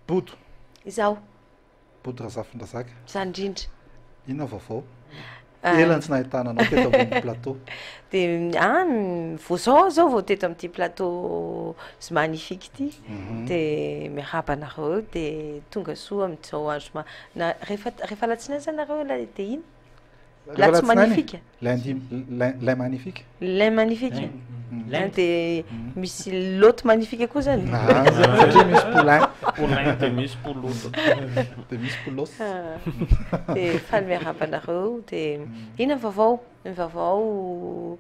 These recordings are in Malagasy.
Bodo. Izaho. Bodo Razafindrazaka. Izany indrindra. Inona vaovao? Ela no tsy nahitana anao teto ambony plateau. Dia an, vao zao aho zao vao teto amin'ity plateau Zmagnifique ity. Dia miarahaba anareo dia tonga soa amin'izao andro ma- na rehefa rehefa alatsinainy zany nareo la dia ino? Rehefa Latsy alatsinainy? magnifique. Lundi, lin magnifique. Lin magnifique. Lin dia misy lot magnifique koa zany. Ah, satria misy poulain. Poulain dia misy poulotte. Dia misy poulos. Dia faly miarahaba anareo. Dia inona ny vaovao? Ny vaovao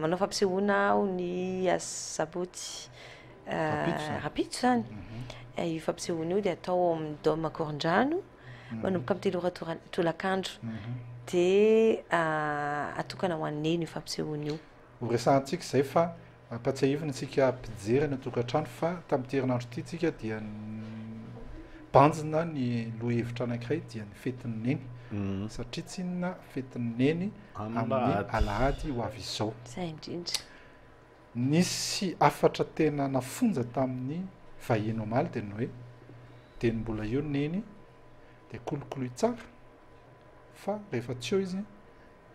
manao fampisehoana aho ny asabotsy rahampitso zany. Io fampisehoana io dia atao ao amin'ny Dôme Ankorondrano. manomboka amin'ny telo ora tolakandro dia atokana ho an'i Neny io fampisehoana io. Ho resahantsika izay fa ampatsiahivina isika mpijery any an-tokantrano fa tamin'ity herinandro ity tsika dia nibanjina ny lohahevitra anankiray dia ny fetin'i Neny satria tsinona fetin'i Neny amin'ny alahady ho avy izao. Izay indrindra. Nisy hafatra tena nafonja tamin'ny vahiny omaly dia ny hoe, dieny mbola eo Neny dia kolokoloy tsara fa rehefa tsy eo izy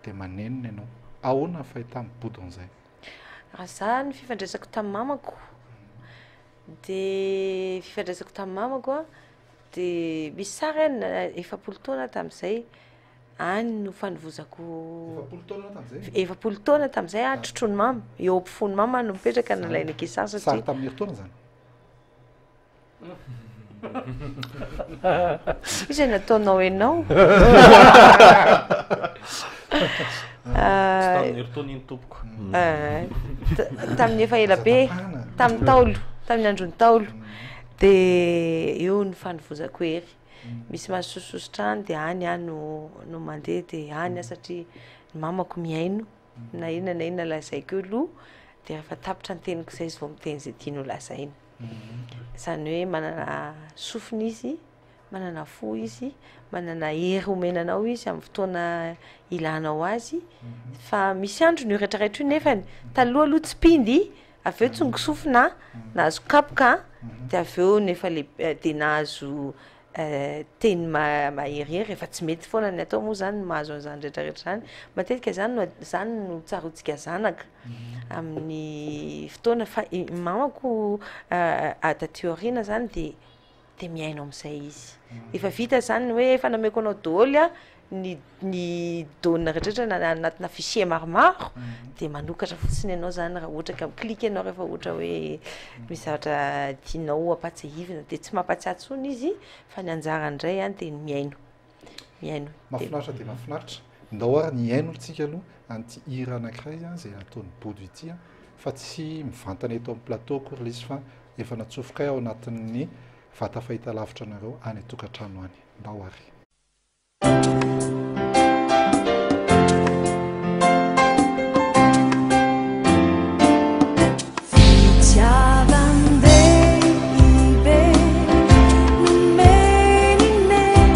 dia manenina ianao. Ahoana ny fahitan'i Bodo an'izay? Raha za ny fifandraisako tamin'ny mamako de fifandraisako tamin'ny mamako a de misy sary any 40 taona tamin'izay Any no fanovozako 40 taona tamin'izay? 40 taona tamin'izay aho trotroin'i mama, eo ampofoan'i mama no mipetraka nalaina kisary satria. Sary tamin'ny herintaona izany? Iza nataonao ianao? Tsy tamin'ny herintaona iny tompoko. Tamin'ny efa ela be, tamin'ny Ntaolo, tamin'ny andron'ny Ntaolo. Dia eo no fanovozako hery. Misy mahasososotra any dia any aho no no mandeha dia any aho satria ny mamako mihaino na inona na inona lazaiko eo aloha dia rehefa tapitra ny teniko izay izy vao miteny izay tiany ho lazaina. Izany hoe manana sofina izy, manana fo izy, manana hery omena anao izy amin'ny fotoana ilanao azy fa misy androny io rehetrarehetra io nefany, taloha aloha tsy mpindy Avy eo tsongo sofina, nahazo kapoka, de avy eo nefa le de nahazo teny maherihery rehefa tsy mety foana ny atao moa zany mahazo an'izany retraretra zany, matetika zany no zany no tsaroantsika zanaka amin'ny fotoana fa i mamako taty aoriana zany de de mihaino am'zay izy, efa vita zany ny hoe efa nameko anao daholo a ny ny donne rehetrarehetra na anatina fichier maromaro de manokatra fotsiny ianao zany raha ohatra ka mi-clique ianao rehefa ohatra hoe misy zavatra tianao ampatsiahivina de tsy mampatsiahy intsony izy fa ny anjarany indray an de ny mihaino, mihaino. Mahafinaritra dia mahafinaritra. Ndao ary ny hihaino tsika aloha an'ity hira anankiray izay nataon'i Bodo ity fa tsy mivantana eto amin'ny plateau akory ilay izy fa efa natsofokay ao anatin'ny vata fahitalavitra anareo any an-tokantrano any. Ndao ary. Fitiavan-dehibe nomen'i Neny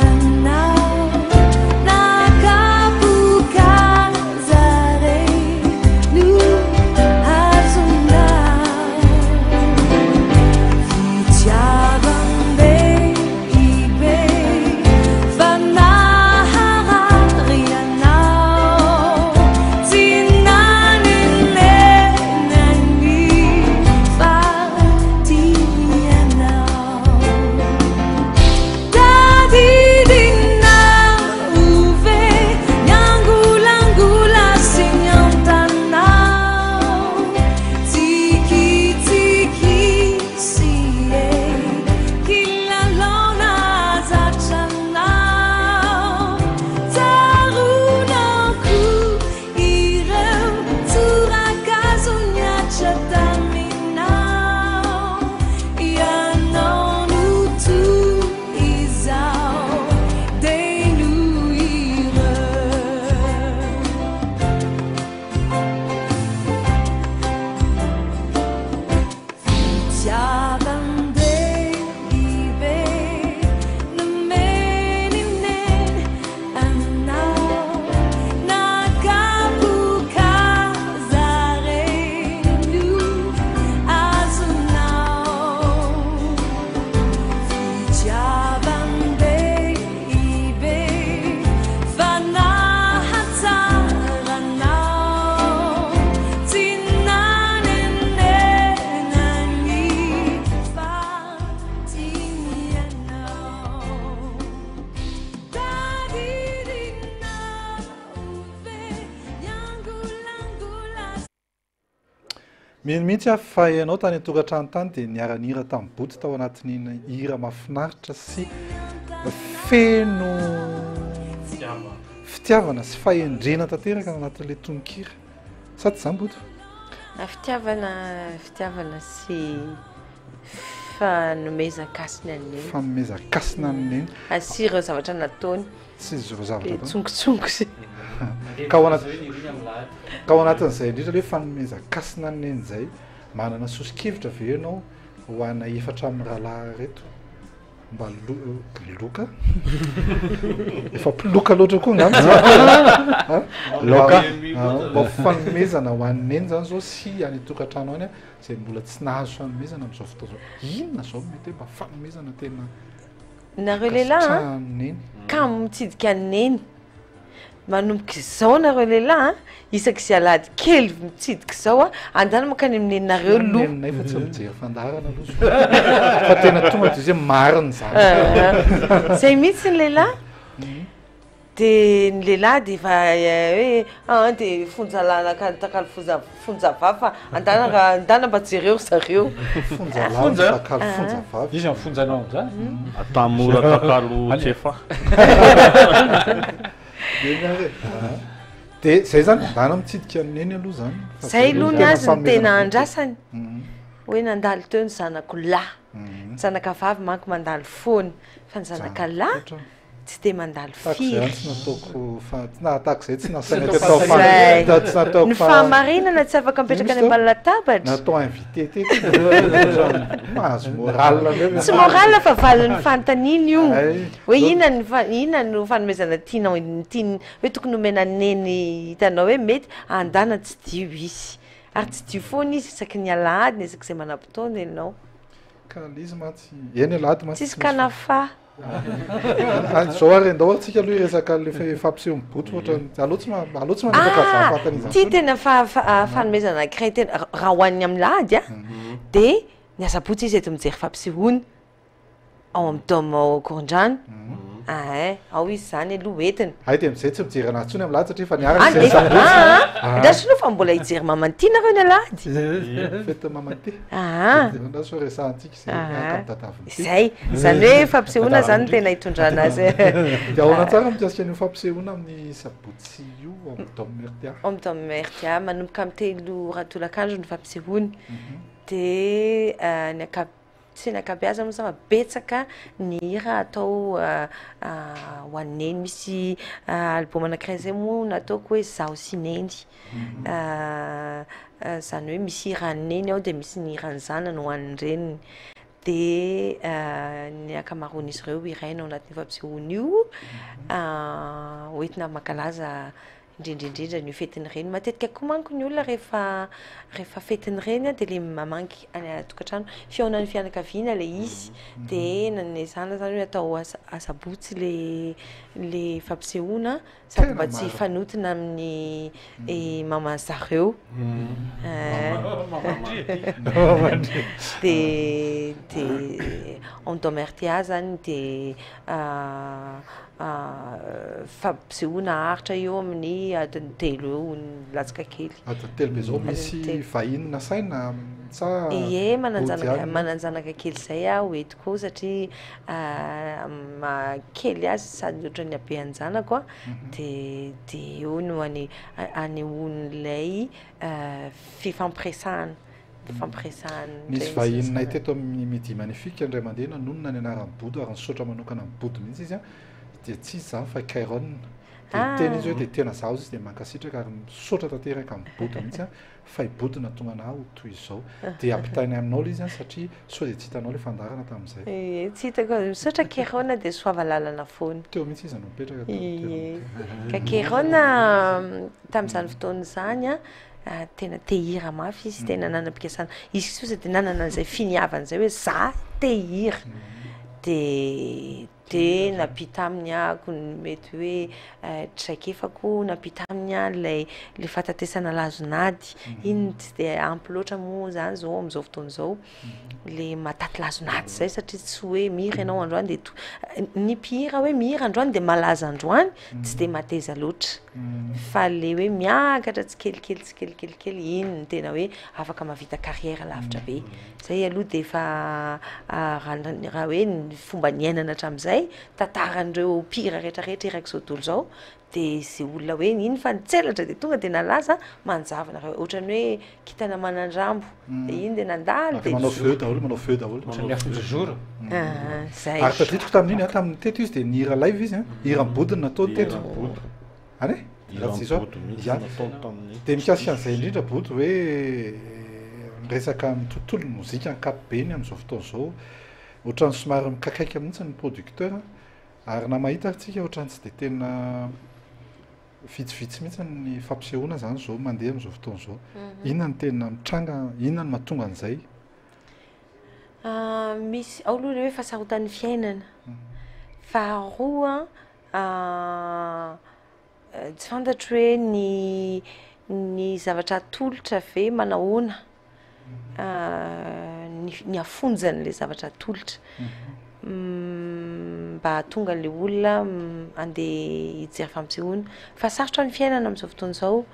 anao, na kapoka aza re no azonao. Fitiavan-dehibe fa nahafaty. Mino mihitsy aho fa ianao tany an-tokantrano tany dia niara-nihira tamin'i Boto tao anatin'iny hira mahafinaritra sy feno fitiavana sy fahendrena tanteraka anatin'ilay tononkira. Sa tsy izany Boto? Fitiavana, fitiavana sy fanomezan-kasina an'i Neny. Fanomezan-kasina an'i Neny. Sy ireo zavatra nataony. Sy ireo zavatra nataony. Tsongotsongo sy. Ka ao anaty, ka ao anatin'izay indrindra ilay hoe fanomezan-kasina an'i Neny izay, manana soso-kevitra ve ianao ho anay efatra mirahalahy ireto? Mba lo- loka? Efa mpiloka loatra koa angamba zany. Loka. Mba fanomezana ho an'i Neny zany zao sy any an-tokantrano any izay mbola tsy nahazo fanomezana amin'izao fotoana izao. Inona izao no mety hoe mba fanomezana tena Nareo lehilahy an, ankasitrahan'i Neny? kamo mitsidika an'i Neny. Manomboka izao nareo lehilahy an, isaky izay alahady kely mitsidika izao an, andana mankany amin'ny neninareo aloha. Neninay fa tsy mijery fandaharana aloha zao. Fa tena tonga dia izy hoe marina izany. Zay mihitsy ny lehilahy. Dia ny lehilahy dia efa hoe an dia fonja lahy nakany takalo fonja fonja vavy fa andana raha andana mba jereo ry zareo. Fonja lahy no takalo fonja vavy. Iza ny fonjanao amin'izany? Atamora takalo tsefa. Eny ary e. Dia zay zany, ndana mitsidika an'i Neny aloha zany. Fa Zay aloha ny tena azy no tena fanomezana andrasany. Hoe nandalo teo ny zanako lahy. Ny zanaka vavy manko mandalo foana fa ny zanaka lahy Tsy dia mandalo Tahaka izay firy. ihany tsy nataoko fa tsy na tahaka izay tsy nasaina teto fa Zay. tsy nataoko Ny fa fahamarinana tsy afaka mipetraka any ambany latabatra. Natao invité teto mahazo moral indray. Tsy moral fa valin'ny fanontaniana io. Hay. Hoe inona ny fa- inona no fanomezana tianao tian- hoe tokony omena an'i Neny hitanao hoe mety andana tsy dio izy. Ary tsy dio foana izy isaky ny alahady na isaky izay manam-potoana ianao. Ka le izy mantsy eny alahady mantsy Tsisy tsy misy fa- kanafa. Zao ary andao antsika aloha hiresaka an'le fampisehoan'i Boto ohatran'ny aleo tsy aleo tsy mametraka Ah, azafady an'iza ty intsony. tena fanomezana anankiray tena raha ho an'ny amin'ny lahady a, de ny asabotsy izy eto mijery fampisehoana ao amin'ny Dôme ao Ankorondrano. Ain, ao izy zany aloha hoentina. Hay de am'zay tsy mijery anazy intsony amin'ny lahady satria efa niaraka Ah, izy efa, asabotsy. ah, andraso aloha fa mbola hijery Maman'Ty nareo ny alahady. Fety Maman'Ty. Ah. Andraso resahantsika izay miaraka amin'ny tadiavin'ity. Izay, izany hoe fampisehoana zany no tena hitondrana azy. Dia ahoana tsara mikasika an'io fampisehoana amin'ny sabotsy io ao amin'ny Dôme RTA? Ao amin'ny Dôme RTA, manomboka amin'ny 3 ora tolakandro ny fampisehoana. Dia ny ankap- tsy ny ankabeazany moa zany fa betsaka ny hira atao ho an'i Neny. Misy album anankiray izay moa nataoko hoe Izaho sy Neny. Izany hoe misy hiran'i Neny ao dia misy ny hiran'ny zanany ho an'ny reniny. Dia ny ankamaroan'izy ireo hiraina ao anatin'io fampisehoana io, hoentina mankalaza indrindra indrindra an'io fetin'ny reny. Matetika koa manko ny olona rehefa rehefa fetin'ny reny dia le mamangy any an-tokantrano, fihaonan'ny fianakaviana le izy, dia nezahana zany hoe atao asabotsy le le fampisehoana sady mba tsy hifanontona amin'ny maman zareo. De de en Dôme RTA zany de fampisehoana haharitra eo amin'ny adiny 3 eo latsaka kely. Adiny 3 be zao misy vahiny nasaina sa Ie, manan-janaka manan-janaka kely zay aho entiko satria maha kely azy sady ohatran'ny habean-janako a, de de eo no ane- anehoan'ilay fifampiresahana, fifampiresahan'ny Nisy reny sy ny vahininay zanany. teto amin'ny Midi Magnifique indray mandeha nanonona ny anaran'i Bodo ary nisaotra manokana an'i Bodo mihitsy izy an, dia tsy iza izany fa i Kairon. Dia niteny izy hoe dia tena zaho izy dia mankasitraka ary misaotra tanteraka an'i Bodo mihitsy an, fa i Bodo nahatonga anah ho toy izao. Dia ampitainy aminao ilay izy an satria sao dia tsy hitanao ilay fandaharana tamin'izay. Ie, tsy hitako. Misaotra Keron dia soava lalana foana. Teo mihitsy izy no nipetraka teo amin'ny toerana Ie. teo. Ka Keron tamin'izany fotoana izany an, tena te hihira mafy izy, tena nanam-pikasana. Izy kosa dia nanana an'izay finiavana izay hoe za te hihira. Dia. De nampita aminy ahako ny mety hoe traikefako, nampita aminy aho ilay le fahatatesana lazon'ady, iny tsy de ampy loatra moa zany zao am'zao fotoana izao, le mahataty lazon'ady zay satria tsy hoe mihira ianao androany de to- ny mpihira hoe mihira androany de malaza androany tsy de mateza loatra fa le hoe miakatra tsikelikely tsikelikely iny no tena hoe afaka mahavita carrière lavitra be. Zay aloha de efa raha raha hoe ny fomba niainana hatramin'izay, tantaran'ireo mpihira rehetrarehetra erak'izao tontolo izao, de ze olona hoe iny fa nitselatra de tonga de nalaza manjavona raha ohatran'ny hoe kintana manan-drambo, de iny de nandalo de Manao vœux daholo, manao vœux daholo. Ohatran'ny afo du jour. Ah, zay. Ary tadidiko tamin'iny an, tamin'ny teto izy de nihira live izy an, hira am-body no nataony teto. Hira am-body. Any e? Hira Raha tsy diso aho. am-body mihitsy Ya. nataony tamin'ny. Dia mikasika an'izay indrindra Bodo hoe miresaka amin'ny tontolon'ny mozika ankapobeny amin'izao fotoana izao, ohatran'ny somary mikakaika mihitsy ny producteur ary na mahita ary tsika ohatran'ny tsy dia tena vitsivitsy mihitsy ny fampisehoana izany izao mandeha amin'izao fotoana izao. Inona no tena mitranga, inona no mahatonga an'izay? Misy, ao aloha ilay hoe fahasarotan'ny fiainana, faharoa Tsy fantatro hoe ny ny zavatra atolotra ve manahoana ny ny hafonjan'le zavatra atolotra mba hahatonga an'le olona andeha hijery fampisehoana fa sarotra ny fiainana amin'izao fotoana izao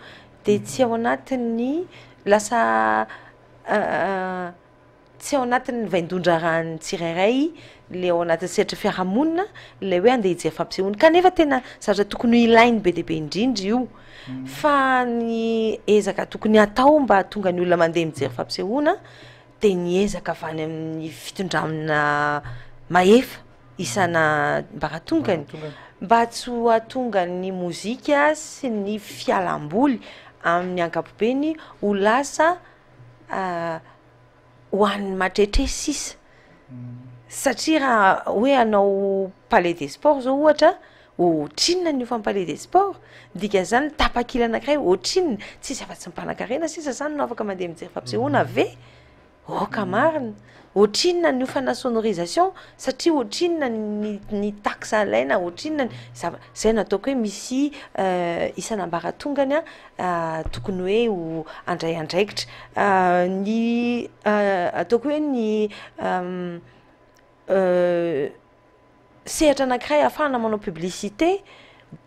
de tsy ao anatin'ny lasa Tsy ao anatin'ny vaindohan-draharahan'ny tsirairay ilay ao anatin'ny sehatry ny fiarahamonina ilay hoe andeha hijery fampisehoana. Kanefa tena zavatra tokony ho ilainy be dia be indrindra io. Fa ny ezaka tokony hatao mba hahatonga ny olona mandeha mijery fampisehoana dia ny ezaka avy any amin'ny fitondrana mahefa isana ambaratongany mba tsy ho hahatonga ny mozika sy ny fialamboly amin'ny ankapobeny ho lasa ho an'ny matretre sisa satria raha hoe hanao palais des sports zao ohatra ohatrinona ny hofan'ny palais des sports, ny dikan'izany tapakila anakiray ohatrinona, tsisy afa-tsy ny mpanankarena sisa zany no afaka mandeha mijery fampisehoana ve? Aoka marina, ohatrinona ny hofana sonorisation satria ohatrinona ny ny taxe alaina, ohatrinona ny zava- zay no ataoko hoe misy isan'ambaratongany a tokony hoe ho handray andraikitra, ny ataoko hoe ny sehatra anankiray ahafahana manao publicité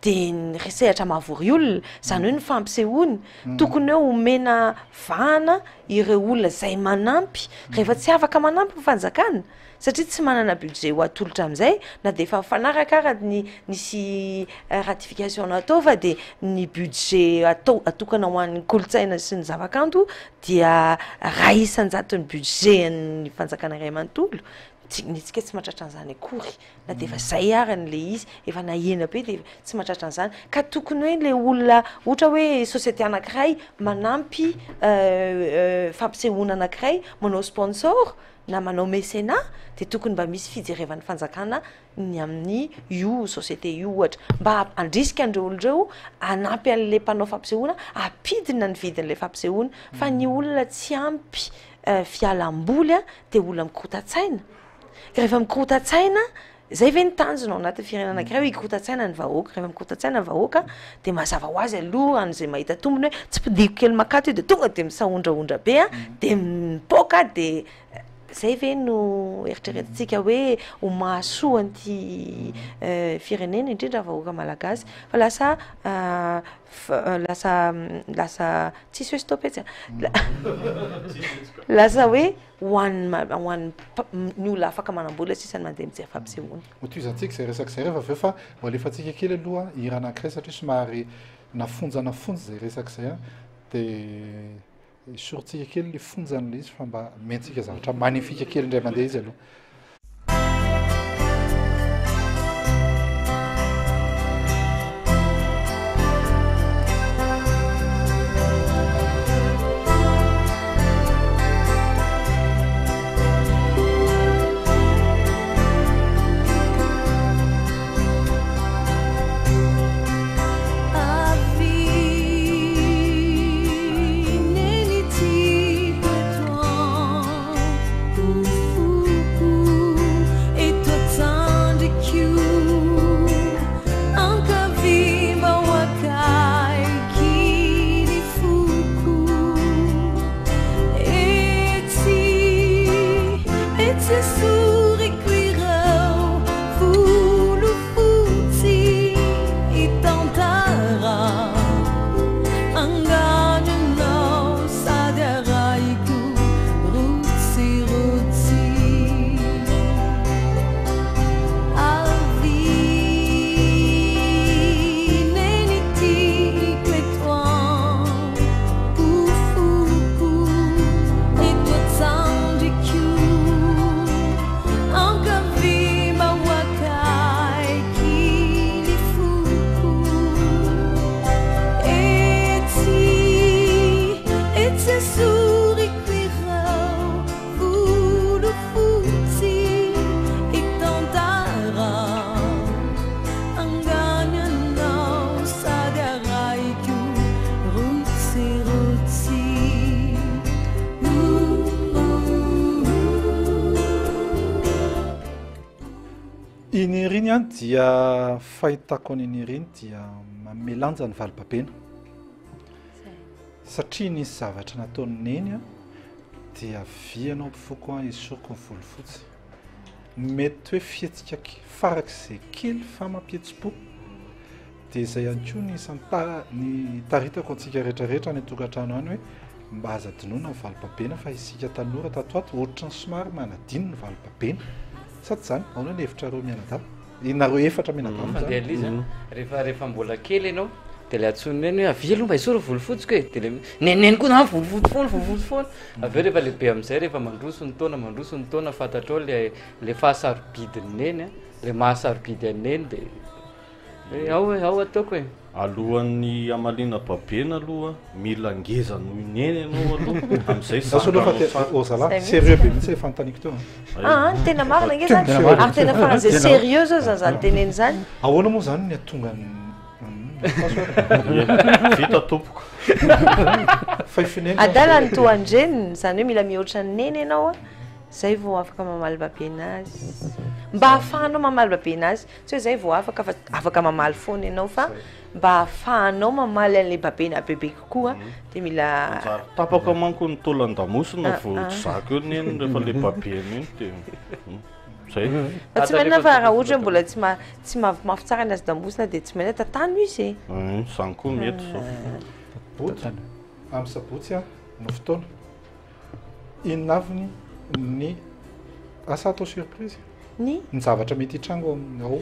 de ny sehatra mahavory olona, zany hoe ny fampisehoana, tokony hoe omena vahana ireo olona zay manampy, rehefa tsy afaka manampy ny fanjakana satria tsy manana budget ho atolotra am'zay na de efa mifanaraka ara ny nisy ratification natao fa de ny budget atao atokana ho an'ny kolontsaina sy ny zavakanto dia ray isan-jaton'ny budget an'ny fanjakana iray manontolo, tsy ny antsika tsy mahatratra an'izany akory na de efa zay ary ny le izy efa nahena be de tsy mahatratra an'izany ka tokony hoe le olona ohatra hoe société anankiray manampy fampisehoana anankiray manao sponsor na manao mécénat de tokony mba misy fijerevan'ny fanjakana ny amin'ny io société io ohatra mba handrisika an'ireo olona ireo hanampy an'le mpanao fampisehoana hampidina ny vidin'le fampisehoana fa ny olona tsy ampy fialam-boly a de olona mikorontan-tsaina, ka rehefa mikorontan-tsaina, zay ve ny tanjona ao anatin'ny firenena anakiray hoe hikorontan-tsaina ny vahoaka, rehefa mikorontan-tsaina ny vahoaka de mazava ho azy aloha an'izay mahita tombony hoe tsipindiko kely makato io de tonga de misahondrahondra be a, de mipoaka de zay ve no eritreretintsika hoe ho mahasoa an'ity firenena indrindra vahoaka malagasy fa lasa lasa lasa tsisy hoe stop etsy a, lasa hoe ho an'ny ma- ho an'ny mpa- ny olona afaka manam-bola sisa no mandeha mijery fampisehoana. Hotohizantsika izay resaka izay rehefa avy eo fa ho alefantsika kely aloha hira anankiray satria somary nafonja nafonja izay resaka izay an, dia esorintsika kely ilay fonjan'ilay izy fa mba omentsika zavatra magnifique kely indray mandeha izy aloha. Etsy esoriko ireo volo fotsy hitantara angano ianao sady arahiko rotsirotsy. Avia neny tiako eto am-pofoko, eto an-tsandriko, ankavia mba ho akaiky ny foko. Etsy, etsy esoriko ireo volo fotsy hitantara angano ianao sady arahiko rotsirotsy. I Niriny an dia fahitako an'i Niriny dia manome lanja ny valibabena satria nisy zavatra nataon'i Neny an dia avia ianao mpifoko an esoriko ny volo fotsy. Mety hoe fihetsika farak'izay kely fa mampihetsi-po. Dia izay ihany koa ny isan'ny ny taritako antsika rehetra rehetra any an-tokantrano any hoe mba aza adinoina ny valibabena fa isika tanora tato ato ohatran'ny somary manadino ny valibabena. Sa tsy izany? Ahoana ny hevitrareo mianadahy? Nareo efatra mianadahy moa izany. Mandeha ilay izy an. Rehefa rehefa mbola kely ianao dia ilay antsoin'ny neny hoe avia aloha mba esory ny volo fotsiko e. Dia ilay neny neny koa zany volo fotsy foana, volo fotsy foana. Avy eo rehefa lehibe amin'izay rehefa mandroso ny taona, mandroso ny taona fantatrao ilay ilay fahasarobidin'ny neny an, ilay mahasarobidy an'i neny dia hoe ao e, ao ataoko e. Alohan'ny hamaliana babena aloha mila ngeza noho i neny ianao aloha amin'izay Lasa aloha fa zandranao te- tsara. oh zalahy, Zay sérieux mihitsy. be mihitsy ilay fanontaniako teo an. Ah, ny tena marina ange zany. Tena marina. Ary tena faran'izay sérieux zao zany zany teneny zany. Ahoana moa zany ny hatonga ny Ie, vita tompoko. Fa i Fineny Adala ny toa an-dreniny, izany hoe mila mihoatra an'i neny ianao an, zay vao afaka mamaly babena azy. Mba ahafahanao mamaly babena azy. Tsy hoe zay vao afaka fa afaka mamaly foana ianao fa mba ahafahanao mamaly an'ilay babena bebe kokoa dia mila Manjary tapaka manko ny taolan-damosina vao tsy zaka eo neny rehefa le babena iny dia zay. Fa tsy maninona fa raha ohatra hoe mbola tsy ma- tsy mafimafy tsara ny hazo-damosina dia tsy maninona tantano izy e. Zany koa mety zao. Boto, amin'ny sabotsy no fotoana. Inona avy ny asa atao surprise? Ny? Ny zavatra mety hitranga ao amin'ny ao.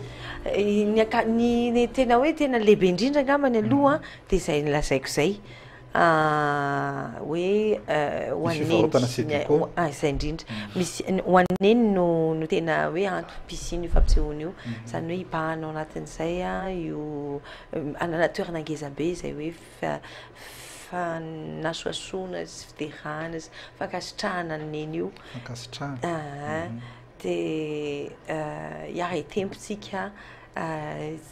Ny aka- ny ny tena hoe tena lehibe indrindra angambany aloha dia izay nolazaiko izay hoe ho Misy an'i fivarotana Neny, CD koa. ah izay indrindra, misy ho an'i Neny no no tena hoe antom-pisian'io fampisehoana io, izany hoe hibahana ao anatin'izay io hanana toerana ngeza be izay hoe fanasohasoana sy fiderana sy fankasitrahana an'i Neny io. Fankasitrahana. Aa dia hiara-hitempo tsika,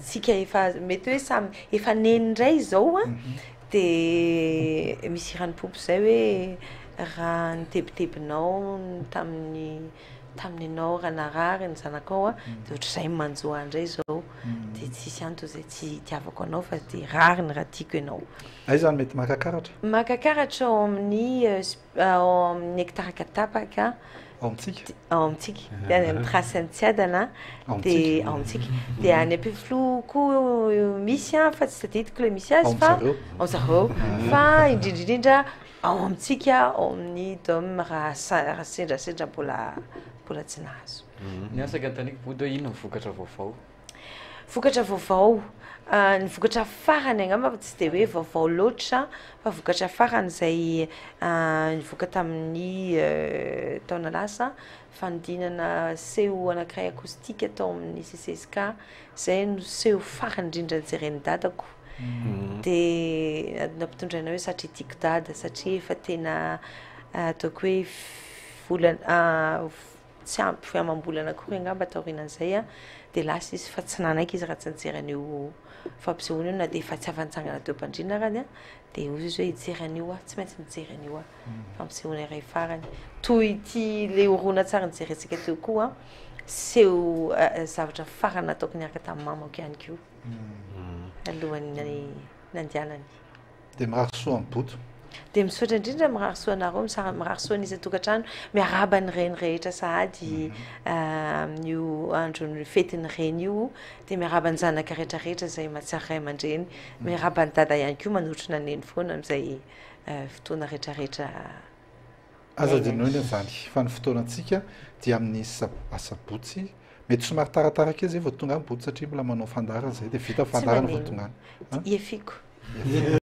tsika efa mety hoe samy efa Neny indray izao an, dia misy hiran'i Poopy izay hoe raha ny tebitebinao tamin'ny tamin'ny ianao raha narary ny zanakao an, dia ohatr'izay ny manjo ahy indray izao, dia tsisy antony izay tsy hitiavako anao fa dia rariny raha tiako ianao. Aiza no mety maka karatra? Maka karatra ao amin'ny ao amin'ny hectare Katapaka. Ao amintsika? Ao amintsika, dia any amin'ny trace any Tsiadana, dia ao amintsika, dia any Ampefiloha koa misy an, fa tsy tadidiko ilay misy azy fa ao zareo, fa indrindra indrindra ao amintsika ao amin'ny Dôme raha raha sendrasendra mbola mbola tsy nahazo. Ny ahy saika anontaniako Bodo hoe inona ny vokatra vaovao? Vokatra vaovao, ny vokatra farany angamba fa tsy dia hoe vaovao loatra fa vokatra farany izay nivoaka tamin'ny taona lasa, fanodinana seho anankiray acoustique tao amin'ny CCSK, izay no seho farany indrindra nojeren'i dadako, dia nampitondraina hoe satria tiako dada satria efa tena ataoko hoe volana tsy ampy amam-bolana akory angamba taorianan'izay an, dia lasa izy fa tsy nanaiky izy raha tsy nijery an'io fampisehoana io na dia efa tsy afa-nitsangana teo am-pandriana arany an, dia hoy izy hoe hijery an'io aho, tsy maintsy mijery an'io aho, fampisehoana iray farany. Toy ity ilay horonantsary nijerentsika teo koa an, seho zavatra farany nataoko niaraka tamin'ny mamako ihany koa, alohan'ny nandehanany. Dia mirary soa an'i Boto. Dia misaotra indrindra mirary soa anareo, misara- mirary soa ny isan-tokantrano, miarahaba ny reny rehetra sahady amin'io andron'ny fetin'ny reny io, dia miarahaba ny zanaka rehetra rehetra izay mahatsiaro ray aman-dreny, miarahaba an'i dada ihany koa manotrona neny foana amin'izay fotoana rehetra rehetra Aza iainany. adinoina izany fa ny fotoanantsika dia amin'ny sab- asabotsy, mety somary taratara kely izay vao tonga any Boto satria mbola manao fandaharana izay dia vita ny Tsy fandaharana vao maninona, tonga any. iefiko.